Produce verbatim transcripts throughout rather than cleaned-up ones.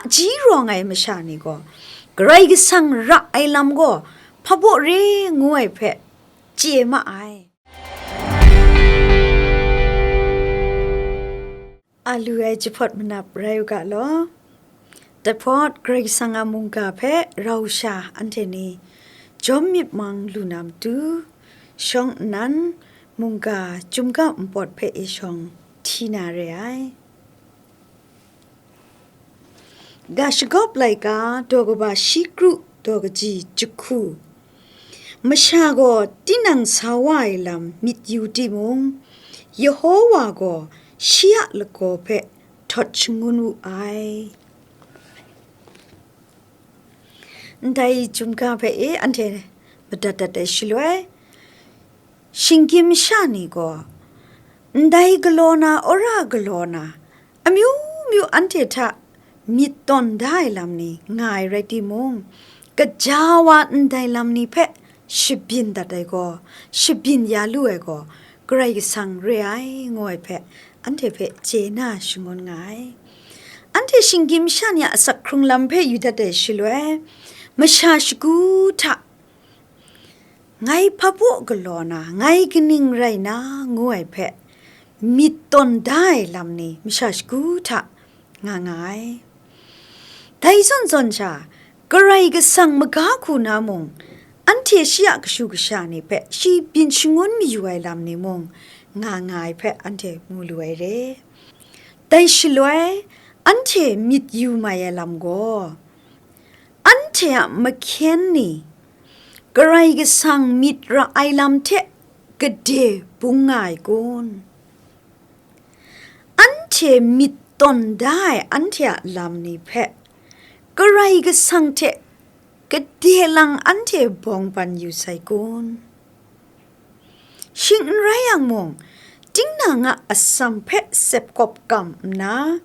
Ji rawng ai masha ni gaw, Karai Kasang ra ai lam gaw hpa baw re ngu ai hpe chye ma ai. A lu ai jahpawt manap rai u ga law. Dai hpawt Karai Kasang a mungga hpe rau sha anhte ni jawm myit mang lu na matu, shawng nnan mungga chyum ga npawt hpe e shawng hti na re ai. Ga Shagawp laika daw kaba shi kru daw kaji jahku. Masha gaw tinang sa wa ai lam myit yu timung, Yehowa gaw shi a lagaw hpe htawt shangun wu ai. Ndai chyum ga hpe e anhte madat dat ai shaloi, shinggyim sha ni gaw ndai galaw na, wora galaw na, amyu myu anhte hta myit tawn da ai lam ni nga ai rai timung, gaja wa ndai lam ni hpe shabyin dat ai gaw, shabyin ya lu ai gaw, Karai Kasang re ai, ngu ai hpe, anhte hpe chye na shangun nga ai. Anhte shinggyim sha ni a asak hkrung lam hpe yu dat ai shaloi, masha shagu hta, ngai hpa baw galaw na, ngai kaning rai na, ngu ai hpe, myit tawn da ai lam ni masha shagu hta nga nga ai. Dai zawn zawn sha, Karai Kasang maga hku na mung, anhte shi a kashu kasha ni hpe shi byin shangun mayu ai lam ni mung nga nga ai hpe anhte mu lu ai re. Dai shaloi, anhte myit yu mai ai lam gaw, anhte a mahkyen ni Karai Kasang myit ra ai lam hte gade bung nga ai kun? Anhte myit tawn da ai anhte a lam ni hpe Karai Kasang hte gade lang anhte bawng ban yu sai kun? Shing n rai yang mung, tinang a atsam hpe sep kawp kam nna,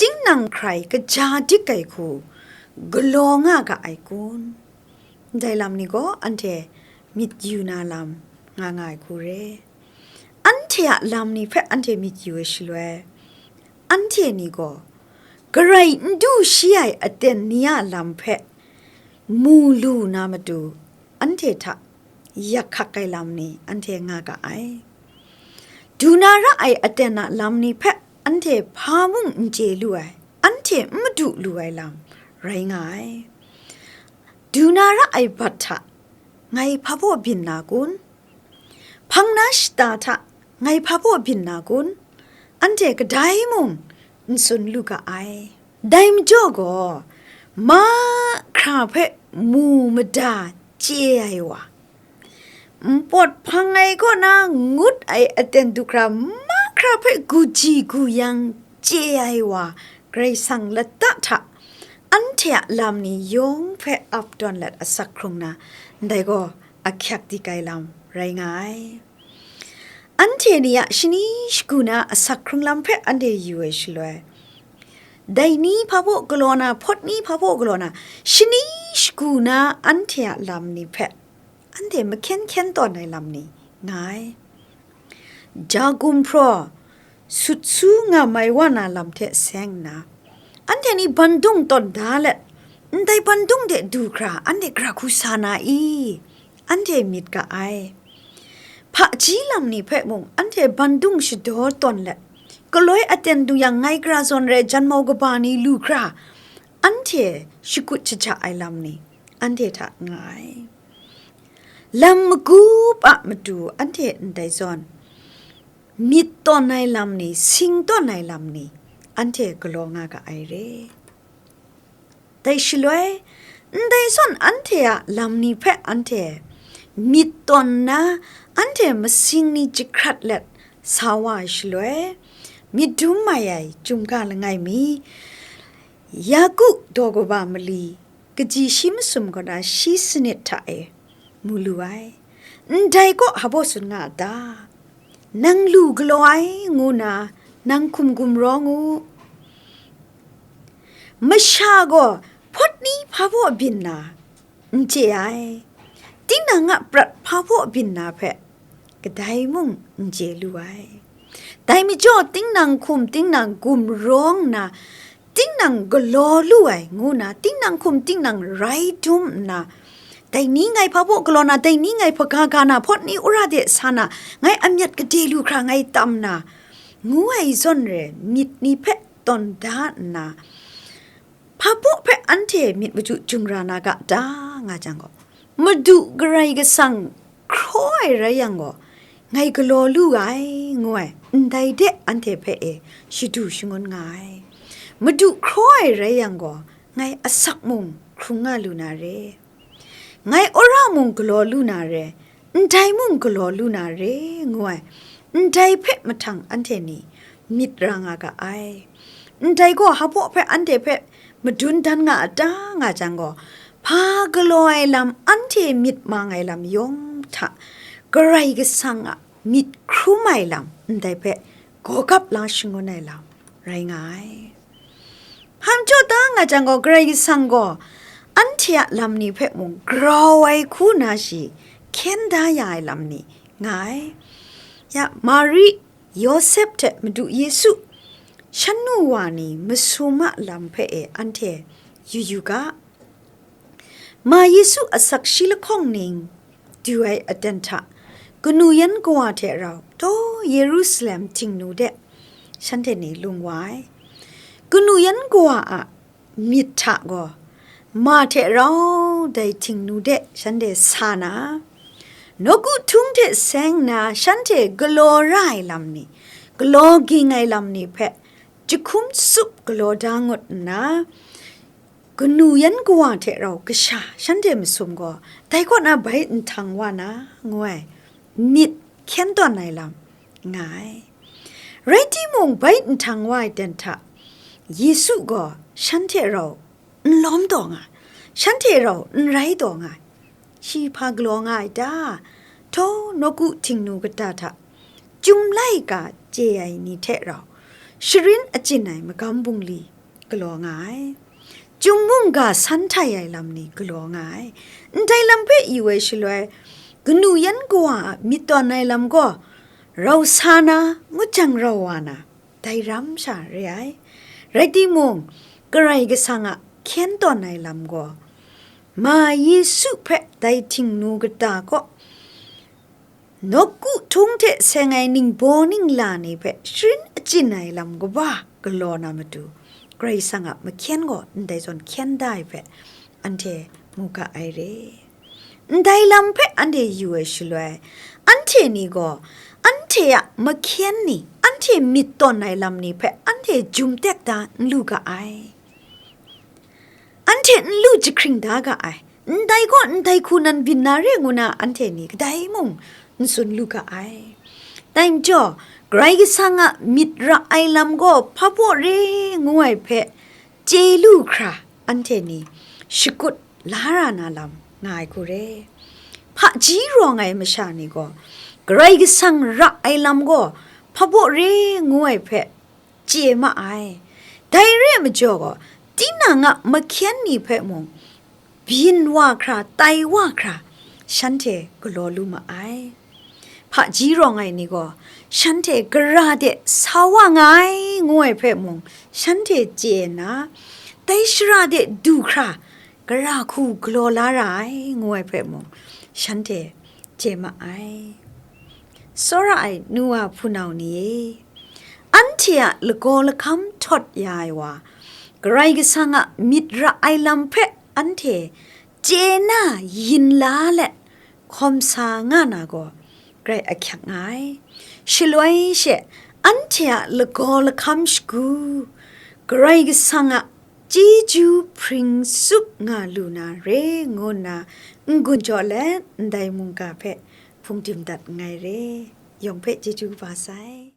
tinang hkrai kaja dik ai hku galaw nga ga ai kun? Ndai lam ni gaw anhte myit yu na lam nga nga ai hku re. Anhte a lam ni hpe anhte myit yu ai shaloi, anhte ni gaw Karai n du shi ai aten ni a lam hpe mu lu na matu, anhte hta yak hkak ai lam ni anhte nga ga ai. Du na ra ai aten a lam ni hpe anhte hpa mung n chye lu ai, anhte n madu lu ai lam rai nga ai. Du na ra ai bat hta ngai hpa baw byin na kun? Hpang na shata hta ngai hpa baw byin na kun? Anhte kadai mung n tsun lu ga ai. Dai majaw gaw, mahkra hpe mu mada chye ai wa, npawt hpang ai kaw na ngut ai aten du hkra mahkra hpe guji guyang chye ai wa, Karai Kasang lata hta anhte a lam ni yawng hpe ap tawn let asak hkrung na, ndai gaw ahkyak dik ai lam rai nga ai. Anhte ni a shani shagu na asak hkrung lam hpe anhte yu ai shaloi, dai ni hpa baw galaw na, hpawt ni hpa baw galaw na, shani shagu na anhte a lam ni hpe anhte mahkyen hkyen tawn ai lam ni nga ai. Ja gumhpraw sut su ngam ai wa na lam hte seng nna, anhte ni bandung tawn da let, ndai bandung de du hkra anhte gara hku sa na i? Anhte myit ga ai. Hpaji lam ni hpe mung anhte bandung shadaw tawn let, galoi aten du yang ngai gara zawn re janmau kaba ni lu hkra, anhte shakut shaja ai lam ni anhte hta nga ai. Lam magup a matu anhte ndai zawn, myit tawn ai lam ni, sing tawn ai lam ni, anhte galaw nga ga ai re. Dai shaloi, ndai zawn anhte a lam ni hpe anhte myit tawn nna, anhte masing ni jahkrat let sa wa ai shaloi, myit dum mai ai Chyum ga langai mi, Yaku daw kaba mali, kaji shi masum kaw na shi sanit hta e mu lu ai. Ndai kaw hpa baw tsun nga a ta? Nang lu galaw ai ngu na, nang hkum gumrawng u. Masha gaw hpawt ni hpa baw byin na n chye ai, tinang a prat hpa baw byin na hpe kadai mung n chye lu ai. Dai majaw tinang hkum tinang gumrawng nna, tinang galaw lu ai ngu na, tinang hkum tinang rai dum nna, dai ni ngai hpa baw galaw na, dai ni ngai hpaga ga na, hpawt ni ura de sa na, ngai amyat gade lu hkra ngai tam na, ngu ai zawn re myit ni hpe tawn da nna, hpa baw hpe anhte myit machyu jung ra na ga ta nga jang gaw, Madu Karai Kasang hkraw ai rai yang gaw, ngai galaw lu ai, ngu ai, ndai de anhte hpe e shadu shangun nga ai. Madu hkraw ai rai yang gaw, ngai asak mung hkrung nga lu na re, ngai ura mung galaw lu na re, ndai mung galaw lu na re, ngu ai, ndai hpe mahtang anhte ni myit ra nga ga ai. Ndai gaw hpa baw hpe anhte hpe madun dan nga a ta nga jang gaw, hpa galaw ai lam, anhte myit mang ai lam yawng hta Karai Kasang a myit hkrum ai lam ndai hpe gawgap la shangun ai lam rai nga ai. Hpa majaw ta nga jang gaw, Karai Kasang gaw anhte a lam ni hpe mung grau ai hku na shi hkyen da ya ai lam ni nga ai. Ya, Mari, Yawsep hte Madu Yesu shan nu wa ni masum a lam hpe e anhte yu yu ga. Ma Yesu a sakshi lahkawng ning du ai aten hta, kanu yan kawa hte rau taw Yerusalem htingnu de shanhte ni lung wa ai. Kanu yan kawa a myit hta gaw, ma hte rau dai htingnu de shanhte sa na, nawku htung hte seng na shanhte galaw ra ai lam ni, galaw ging ai lam ni hpe jahkum tsup galaw da ngut nna, kanu yan kawa hte rau kasha shanhte masum gaw, dai kaw na bai nhtang wa na, ngu ai myit hkyen tawn ai lam nga ai. Rai timung, bai nhtang wa ai ten hta, Yesu gaw shanhte rau n lawm taw nga, shanhte rau n rai taw nga, shi hpa galaw nga ai ta? Htaw nawku htingnu kata hta Chyum laika chye ai ni hte rau sharin achyin ai magam bungli galaw nga ai. Chyum mungga san htai ai lam ni galaw nga ai. Ndai lam hpe yu ai shaloi, kanu yan kawa a myit tawn ai lam gaw rau sa na, ngut jang rau wa na, dai ram sha re ai. Rai timung, Karai Kasang a hkyen tawn ai lam gaw, ma Yesu hpe dai htingnu kata kaw nawku htung hte seng ai ningbaw ningla ni hpe sharin achyin ai lam kaba galaw na matu, Karai Kasang a mahkyen gaw ndai zawn hkyen da ai hpe anhte mu ga ai re. Ndai lam hpe anhte yu ai shaloi, anhte ni gaw anhte a mahkyen ni, anhte myit tawn ai lam ni hpe anhte jum tek da n lu ga ai. Anhte n lu jahkring da ga ai, ndai gaw ndai hku nan byin na re ngu na anhte ni kadai mung n tsun lu ga ai. Dai majaw, Karai Kasang a myit ra ai lam gaw hpa baw re ngu ai hpe chye lu hkra, anhte ni shakut la ra na lam nga ai hku re. Hpaji rawng ai masha ni gaw, Karai Kasang ra ai lam gaw hpa baw re ngu ai hpe chye ma ai. Dai re ai majaw gaw, tinang a mahkyen ni hpe mung byin wa hkra, tai wa hkra, shanhte galaw lu ma ai. Hpaji rawng ai ni gaw, shanhte gara de sa wa nga ai, ngu ai hpe mung, shanhte chye nna, dai shara de du hkra, gara hku galaw la ra ai, ngu ai hpe mung, shanhte chye ma ai. Tsawra ai nu wa hpunau ni e, anhte a lagaw lahkam htawt ya ai wa, Karai Kasang a myit ra ai lam hpe anhte chye na yin la let hkawm sa nga na gaw, grai ahkyak nga ai. Shaloi she, anhte a lagaw lahkam shagu, Karai Kasang a chyeju hpring tsup nga lu na re ngu nna n-gun jaw let ndai mungga hpe hpung dim dat nngai re. Yawng hpe chyeju kaba sai.